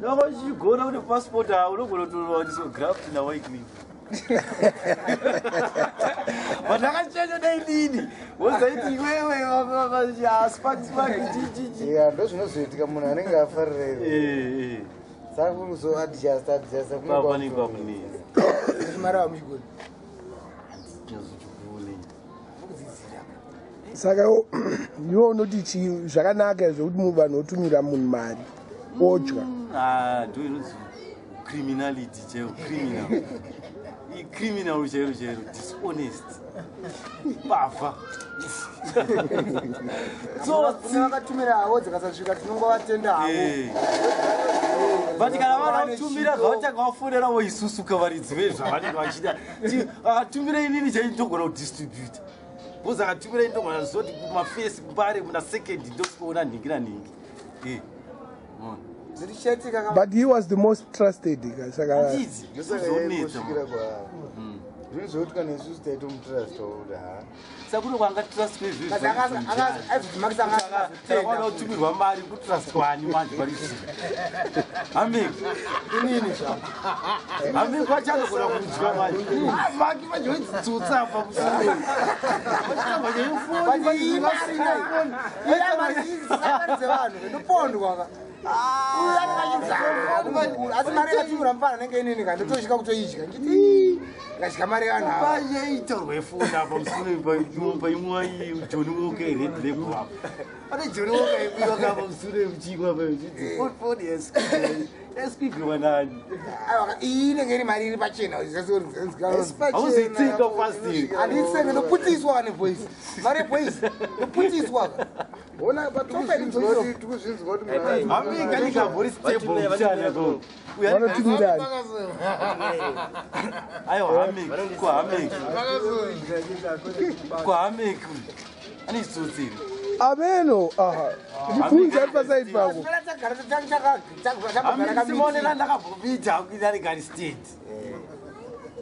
Danga uchigona une passport ha unogona kutowaniswa graft naWycliffe. But akachenyo dai nini wozaiti iwewe spark spark chichichi. Ya, ndo zvinozoitika munhu anenge afarira iro. Saka kuzo adjust adjust. Papanenge pakunetsa. Mari hamuchigoni. Chazvichigone. Saka iwe unoti chii zvakanaka zvekuti vanhu votumira munhu mari odya? Ah, ndo inonzi criminality chaiyo, criminal, icriminal chairo chairo, dishonest, bavha. Kune vakatumira havo dzakasasvika, tinongovatenda havo. But kana vanatumira, zvavatanga vafonerawo isusu kavaridzi vezvavanenge vachida. Akatumira inini chai ndogona kudistributa, because akatumira ini ndogona zoti kumafesi kumbare muna second ndosikuona nhingi nanhingi. Zvirichaitika. But he was the most trusted ka, saka Handidzi Ndosaka zvonetsa. yaingosvikira kwaari. Zvinhu zvokuti kana isusu taitomutrasta kuti ha. Sakuno kwangatrustwe. Aizodzimakisa. Izvezvivana kutumirwa mari kutrustwani manje pari zvino? Hameki. Inini zvavo. Hameki vachanogona kudya manje. Maki manje wedzitsotsa apa musoro. But iyi mari iya mari mari dzevanhu ndopondwa ka. Uyu anenge achinzi, "Ah, asi mari yakatumira mufana anenge inini ka, ndotosvika kutoidya nditi ndikadya mari yevanhu ava." Payaitorwa ifoni apa musoro paimwa Johnnie Walker Red Label apa. Pane Johnnie Walker imwiwa kapa musoro muchimwa foni yasquigwa nani? Aiwa, iyi inenge iri mari iri pachena. Hauzitsika fast. Handisenge, ndoputiswa nevoice, mari yevoice ndoputiswa ka. Ona, tikuzvinzwa kuti munhu Hameki anenge ambori stable mchana. Vanotumirani. Aiwa, hameki kuhameki kuhameki ane chitsotsi here? Ameno aha ndibvunze ari pasaidi pako. Hameki simonera ndakabvumita akuita anenge ari state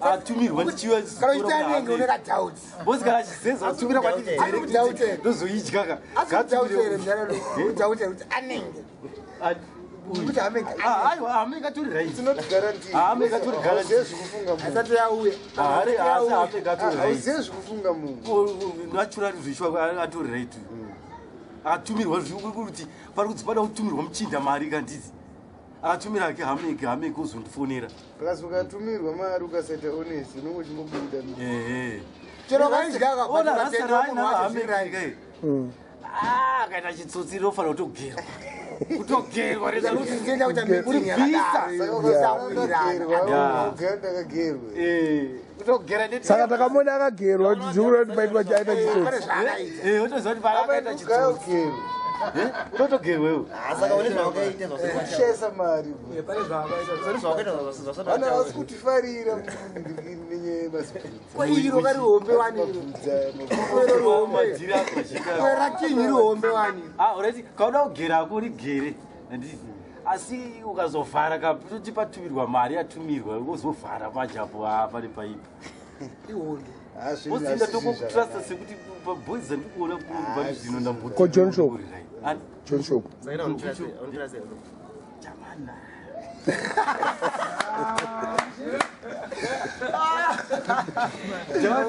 atumirwa ndichiwa. Kana uchiti anenge une kadoubt. Bosi kana chizeza atumira kwandiri Ari ndozoidya ka. Asi kudoubt here mudhara? Kudoubt here kuti anenge kuti hameki? Aiwa, hameki atori right. It's not guaranteed. Hameki atori guaranteed. Hauzive zvikufunga munhu. Asati yauya. Asi hameki atori right. Hauzive zvikufunga munhu. Naturally zvishwa atori right. Akatumirwa zvikuti pari kunzi pada kutumirwa muchinda mari kandidzi akatumira ake hameki, hameki uzondifonera. Plus ukatumirwa mari ukasaita honest, unenge uchingobuda. Ehe. Chero kaidya. Ona rasta rainaro hameki kai. Akaita chitsotsi rinofanira kutogerwa, kutogerwa. Ndienda kuita meeting. Saka yakadaro. ugara ndakagerwe. Kutogera. Saka takamuona akagerwa kuti zvikureva kuti paitwa chaita Pane chitsotsi. zvaakaita. Otoziva kuti paakaita chitsotsi. Ugayogerwe. Unotogerwewo. Saka une zvawakaita. Kushaisa mari. Pane zvaakaita. Zvawakaita. Vana havasi kutifarira nenyaya yemasipudzi. Ko iro kari hombe wani iro? Iro hombe. Madhiri ako. Rakinyi iri hombe wani. Alright, kauda kugera ako rigere, handiti? Asi ukazovhara kaptoti patumirwa mari yatumirwa wozovhara majapo pane paipa. Ihondo. Ozinda tokokutrusta sekuti paboys dzandikuona pari zvino ndamboti. Ko John Shop? John Shop. Jamana. Java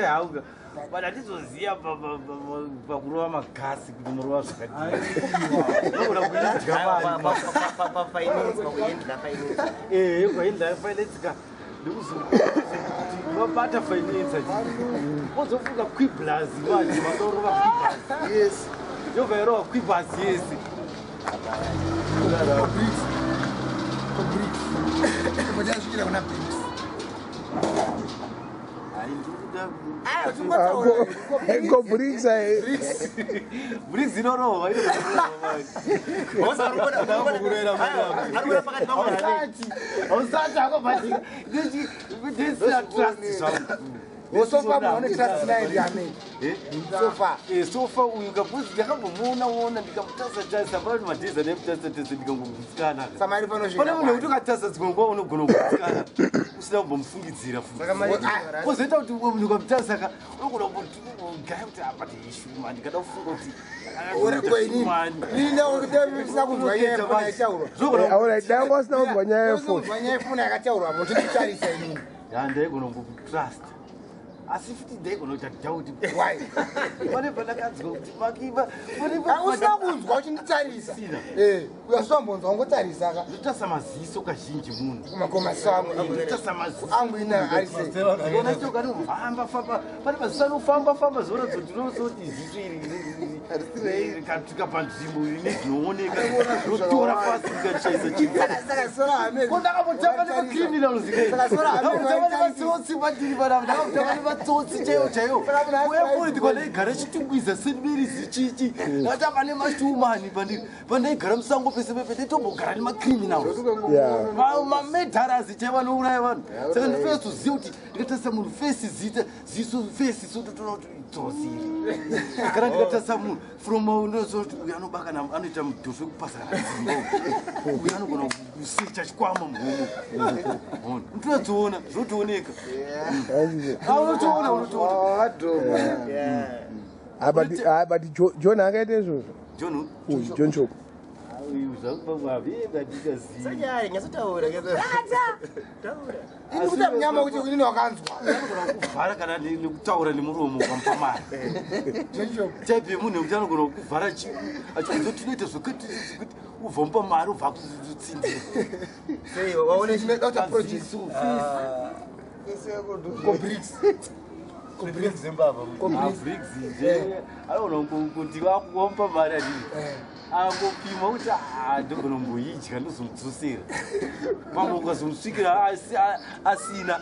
hauka, but handizoziva pakurova magasi kuti unorova zvakadii, unogona kuidya mari. Ehe, ukaendla finance ka, ndikuzokuti vabata finance, wozofunga quiblas manje vanorova quiblas. Yes. Yobva yarova quiblas yese. Bricks, bricks, chasvikira kuna bricks. Ko Bricks? Bricks inorova. Hausati ako, but ndisina trust zvangu. So far munhu ane trust naye ndiameni. So far. So far uyu kapozi ndakambomuona ona ndikamutarisa tarisa pane madhezi andaimutarisa tarisa ndikangogutsikana. Samari panosvika. Pane munhu wekuti ukatarisa dzimwe nguva unogona kugutsikana usina kumbomufungidzira futi. Kozoita kuti munhu ukamutarisa ka unogona kumbogaya kuti apa ishuma ndikada kufunga kuti usina kunzwa nyaya yefoni yaitaurwa. Alright, dai wanga usina kunzwa nyaya yefoni. Kunzwa nyaya yefoni yakataurwa apo tichitarisa inini. Ya ndaigona kutrust. Asi futi ndaigona kuita doubt. Why? Pane pandakanzwa kuti makiba pane Usina kunzwa uchinditarisa. Usina. Uyasambonzwa wangotarisa ka. Ndotarisa maziso kazhinji munhu. Makomaso angu. Ndotarisa maziso. Angu ina ari sei. Ona choka anofamba famba. Pane maziso anofamba famba zoratidza kuti ndinozoti ziso iri rikatsvika panzvimbo ine zvinooneka. Rotora pasi rikachaisa chinhu. Saka sora hameni. Ko ndakambotamba nemacriminals Saka sora hameni ndakambotamba nematsotsi pandiri panapa ndakambotamba nematsotsi chaiwo chaiwo uyepoliti kwandaigara chitungwiza St Mary's chichi ndakatamba nemashumani pandiri pandaigara musango pese pepe ndaitombogara nemacriminals Yeah. mamedharazi chaivo anouraya vanhu saka ndinotoziva kuti ndikatarisa munhu fesi zita ziso fesi sototoona kuti itsotsi iri kana ndikatarisa munhu from unoziva kuti uyu anobaka anoita mudhosvo wekupasa kana dzimba uyu anogona kusecha chikwama muhomo unotoona zvotooneka unotoona unotoona Wadhoma. Ah, but John akaita izvozvo. John Uyu John Choko. uyu zvakupamavendandikazivi Sanyaya, nyatsotaura. Taura. Ini kuita munyama kuti inini wakanzwa. anogona kuvhara kana nekutaura nemuromo ukamupa mari Jojo. type yemunhu yekuti anogona kuvhara achikuudza kuti tinoita zvekuti zvekuti ubva mupa mari ubva akutsindira Sei, waone Chinoda project. Kobricks. Kobricks Zimbabwe. Mabricks nje anogona kuti wamupa mari adii angopima kuti "Ah, ndogona kumboidya ndozomudzosera pamwe ukazomusvikira asina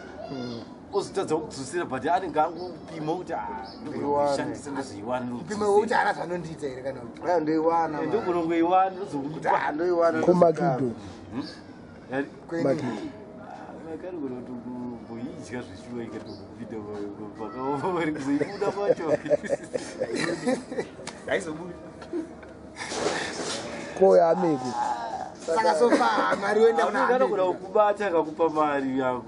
ozotadza kudzosera but anenge angopima kuti "Ah, ndogona kuishandisa ndozoiwana Kupima kuti haana zvanondiita here kana kuti. Ndoiwana. ndogona kungoiwana ndozomupa Ndoiwana. Ko Makido. Kwenini. Makarigona kuti kumboidya zveshuwa ikatokupinda pakaoma vari kuzoibuda pacho Haizobuda. Ko yaameko. Saka so far mari yoenda kuna anogona Ameni. kukubata akakupa mari yako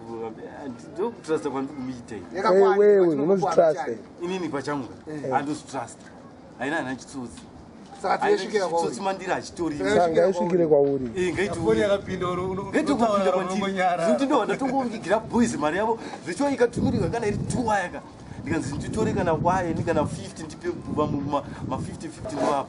ndokutrasta kwandiri kumuita ini Yakakwana, Wewe patinokuwa unozvitrust. machani. Inini pachangu handozvitrasta haina hana chitsotsi. Saka tinosvikira kwauri. Chitsotsi mandiri hachitorimo. Saka ngaisvikire kwauri. Foni yakapinda Ngaitokupinda kwandiri zvekuti ndobva ndatongovigira boys mari yavo zvechiwa ikatumirika kana iri 2 waya ka ndikanzi nditore kana waye ni kana 50 ndipe vamwe ma 50 50 ndovapa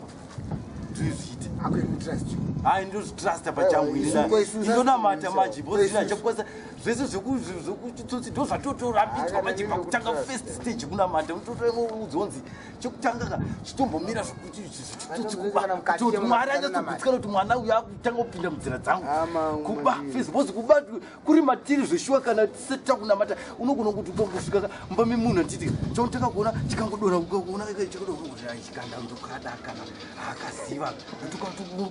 ndozviite. Hakuna trust you. Hai, ndozvitrasta pachangu. Isu- isu- Indonamata manje because Isu- ndinachakwanisa zvese zvekuchitsotsi ndo zvatotorambidzwa manje pakutanga first stage kunamata unototoudzonzi chekutanga ka chitombomira zvekuti zvechitsotsi kuba Kana mukati kuti Mwari yemukati anyatsogutsikana kuti mwana uyu akutanga kupinda munzira dzangu. Ama, Kuba first because kuba kuri matiri zveshuwa kana tisati takunamata unogona kuti ukangosvika ka mumba memunhu anditi chaunotanga kuona chikangodonha ukaona chakadonha kuti ai chikanda ndokada kana akaziva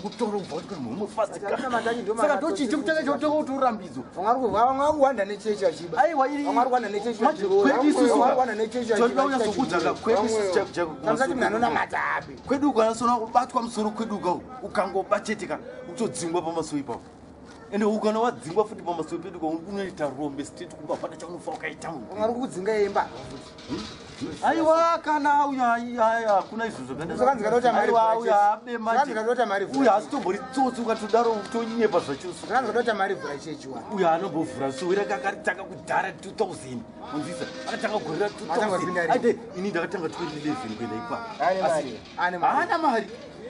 kutora ubva kuti mhomwe fast. Saka ndochii chekutanga chautanga kutorambidzwa? Vamwe vari kuwanda nechechi vachiba. Aiwa, iri Vamwe vari kuwanda nechechi Manje, vachiroora. kwedu isusu Vamwe vari kuwanda nechechi vachiba. Choda kunyatsokuudza ka, kwedu isusu chako Samusati munhu anonamata api. Kwedu ukanasona kubatwa musoro kwedu uka ukangoba chete ka utodzingwa pamasowe ipapo ende ukana wadzingwa futi pamasowe pedu ka unoita rombe straight kumba hapana chaunofa ukaita Vamwe munhu. vari kukudzinga imba. Aiwa, kana uyo hakuna izvo. Zvakanzi kana kuti mari zvakadaiwa uyo abe Zvakanzi kana kuti mari uyo asitombori tsotsi ukatodaro utonyepa zvachose. Zvakanzi kana kuti mari vhura chechi wa. Uyo anombovhura sowe rake akaritanga kudhara 2000 unzisa akatanga gore ra Atanga kupinda 2000 rini? Aide ini ndakatanga 2011 kuenda ipapo. Ane mari. Ane mari. Haana mari,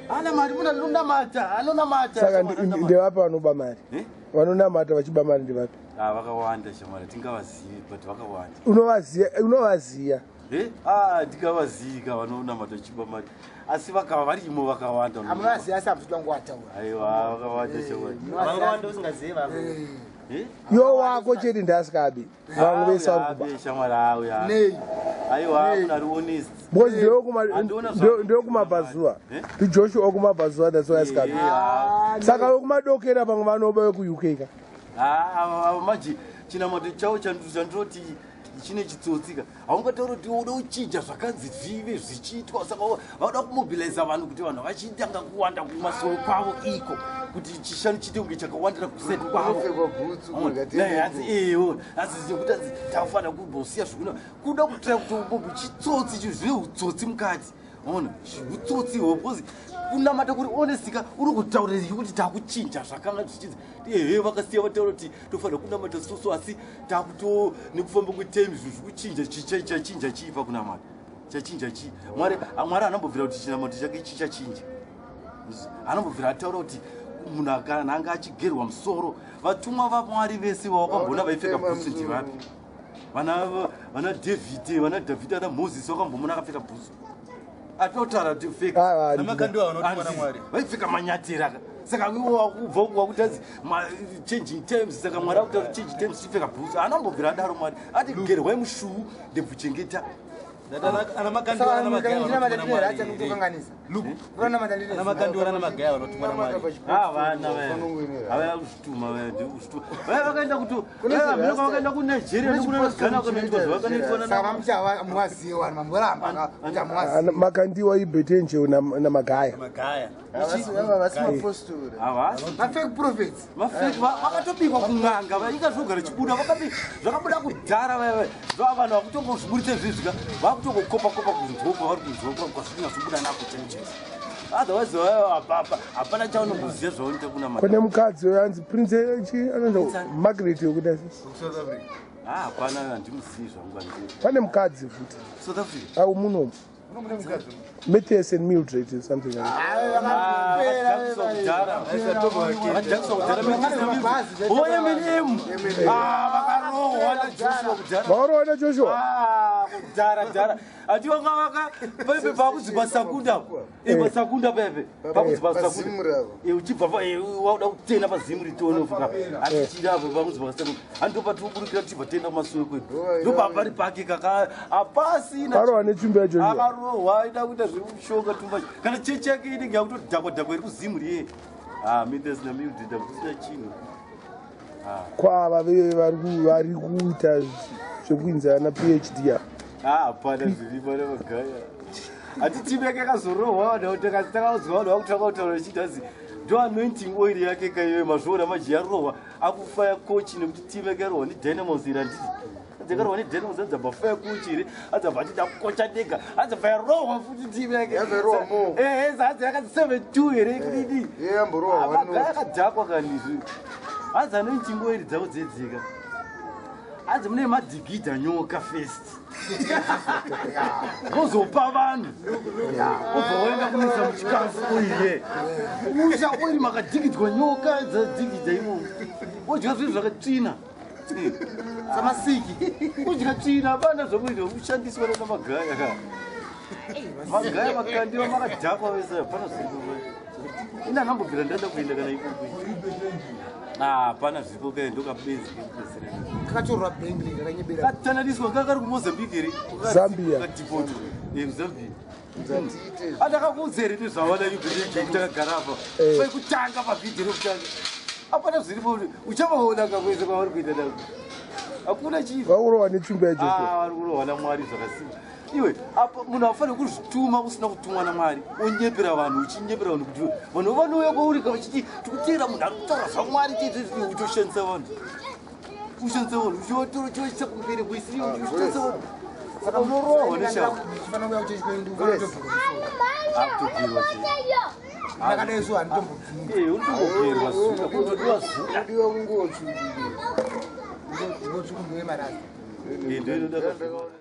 haana mari munhu anonamata anonamata. Saka Shamwari, anonamata. ndevapi vanoba mari? Eh? Vanonamata vachiba mari ndevapi? Ah, vakawanda shamwari, tingavazivi but vakawanda. Unovaziya, unovaziya. Eh? Ah, tingavazivi ka vanonamata vachiba mari asi vakava varimo vakawanda. Hamunovaziva asi hamusi kuda kuvataura. Aiwa, vakawanda shamwari. Vangawanda usingazivi vamwe. Eh? Yo wako chete ndaasikabi. Vamwe vese vari kuba. Abe, shamwari auya. Nei. Aiwa, munhu ari honest. Because Handiona ndewekumabvazuva. Eh? NdiJoshua wekumabvazuva, that's why asikabi. Eh, ah. Saka wekumadokera pamwe vanoba wekuUK ka. Ah, manje chinamato chavo chandinoti Chine chitsotsika. Haungatauri kuti uda kuchinja zvakanzi zvive zvichiitwa, saka vauda kumobiliza vanhu kuti vanhu vachitanga kuwanda kumasoro kwavo iko, kuti chishanu chiite kunge chakawandira kuseti kwavo. Kupfekwa bhutsu, kurya Hanzi ewo, hanzi zekuti hanzi tafanira kumbosiya zvekuna kuda kutira kuti ubombo chitsotsi chinhu zvine utsotsi mukati. Ona utsotsi ihwo, because kunamata kuri honestika, uri kutaurira kuti takuchinja zvakanga zvichinzi ehe, vakasiya vataura kuti tofanira kunamata susu, asi takuto nekufamba kwetime zvinhu zvikuchinja. Chachinja chii pakunamata? Chachinja chii? Mwari, Mwari anambobvira kuti chinamato chake chichachinja? Anombobvira ataura kuti munhu kana anga achigerwa musoro, vatumwa vaMwari vese vawakambona vaipfeka bhutsu ndivapi? Vana Dhavhidhi, vana Dhavhidhi, ana Mozisi, wakambomuna akapfeka bhutsu? Atotaura kuti fake. Ah, Namakandiwa vanotumwa naMwari. Vaipfeka manyatera. Saka iwo wakubva wakuti anzi changing times, saka Mwari akuta kuti changing times chipfeka bhutsu. Haanambobvira adaro Mwari. Ati gerwai mushuu, ndebvu chengeta. Ana Makandiwa, ana Magaya vanotumwa naMwari here? Kutokanganisa. Ana Makandiwa, ana Magaya vanotumwa naMwari. Vana vaya kuzvituma, vaya ndikuzvituma, vaya vakaenda kuto vaya vakaenda kuNigeria nekuna Ghana kanoitwa zvavakanoitwa. Saka mamucha muwaziye vanhu mamboramba kuti hamuwaziye. Makandiwa ibhetenjeu naMagaya. Magaya. Vasi mapostori. Havasi. Mafake prophets. Mafake vakatobikwa kun'anga, vainga zvogara chibuda zvakabuda kudhara. Vaya vaya vanhu vakutongozviburitsa izvezvika, vakutongokopa kopa kunzwa kwavari kunzwa kwazvinyatsobuda nako chaiko chaiko. Otherwise hapana chaunomboziva zvaunoita kunamata. Kune mukadzi uyo anzi Prince chi anonzi Margaret yokuda. South Africa. Hapana, handimuzivi zvangu, handi. Pane mukadzi futi. South Africa? Au munomu. Mune mukadzi. Mathias and Mildred or something like that. Vakadhakiswa kudhara, vakadhakiswa kudhara. OMNM vakarohwa naJoshua kudhara. Vaorowa naJoshua. Ah, kudhara dhara, ati vanga vaka pepe pakunzi pasakunda, pasakunda pepe pakunzi pasakunda. Pazimu ravo. Uchibva wauda kutena pazimu ritonofuka atichirapo pakunzi pasakunda, handi ndopatinoburukira tichibva tenda kumasuwe kwedu, ndopapari pake kaka hapasina. Varowa netsvimbo yaJoshua. Akarohwa, aida kuita zvemushonga tumba, kana chechi yake inenge yakutodhakwa dhakwa iri kuzimu riye. Mides naMildred hakusina chinhu. Kwava vari kuita zvekuinza ana PhD apa. Hapana zviripo nemagaya. Hati timu yake yakazorohwa, vanhu takaudzwa, vanhu vakutanga kutaura vachiti hanzi ndo anointing oil yake kaiwe mazvoona maji yarohwa, akufaya kochi nekuti timu yake yarohwa neDynamos iri, handiti? Dzakarohwa neDynamos, hanzi abva faya kochi here, hanzi abva achiti akukocha dega, hanzi abva yarohwa futi timu yake. Yazorohwa more. Ehe, hanzi yakanzi 7-2 here, kudidi? Iye yamborohwa one Magaya akadhakwa kanizvi. Hanzi anointing oil dzavo dzedzika, hanzi mune madhigidha nyoka first, vozopa vanhu, obva waenda kunoisa muchikafu oil, usha oil makadhigidzwa nyoka dzadhigidza imomo, odya zvinhu zvakatsvina. Samasiki. Kudya tsvina, hapana zvokuita, kushandiswa nana Magaya ka Magaya, Makandiwa, makadhakwa vese, hapana zviripo. Ina handambobvira ndaida kuenda kana ikoko. Hapana zviripo kai, ndokabezi kekupedzisira. Kakatorwa bhengi kakanyebera. Katananiswa kakari kuMozambique here? Zambia. Kadipotwa Zambia. Nzatiite. Andakakuudza here nezvawana yubeeki takagara apa paikutanga pavhidhio rekutanga? Hapana zviripo, uchavaona kakwese kwavari kuita nako, hakuna chii. Vakurohwa netsvimbo yaJoshua. Ah, vari kurohwa naMwari zvakasimba. Iwe apa munhu afaniri kuzvituma usina kutumwa naMwari, onyepera vanhu, uchinyepera vanhu kuti vanhu vanouya kwauri vachiti tikuteera munhu ari kutaura zvaMwari chete, uchoshandisa vanhu, ushandisa vanhu, uchivatora uchivaisa kumberi kuisiri, uchishandisa vanhu, saka unorohwa neshafu. Chifanira kuuya kuchechi kwedu, Akutogerwa chii? ndakadai so handitombobvumi. Unotongogerwa zuda, kunotodiwa zuda. Kudiwa kungotsvukira. Ngotsvuku ndowemarasta. Ndoinoda.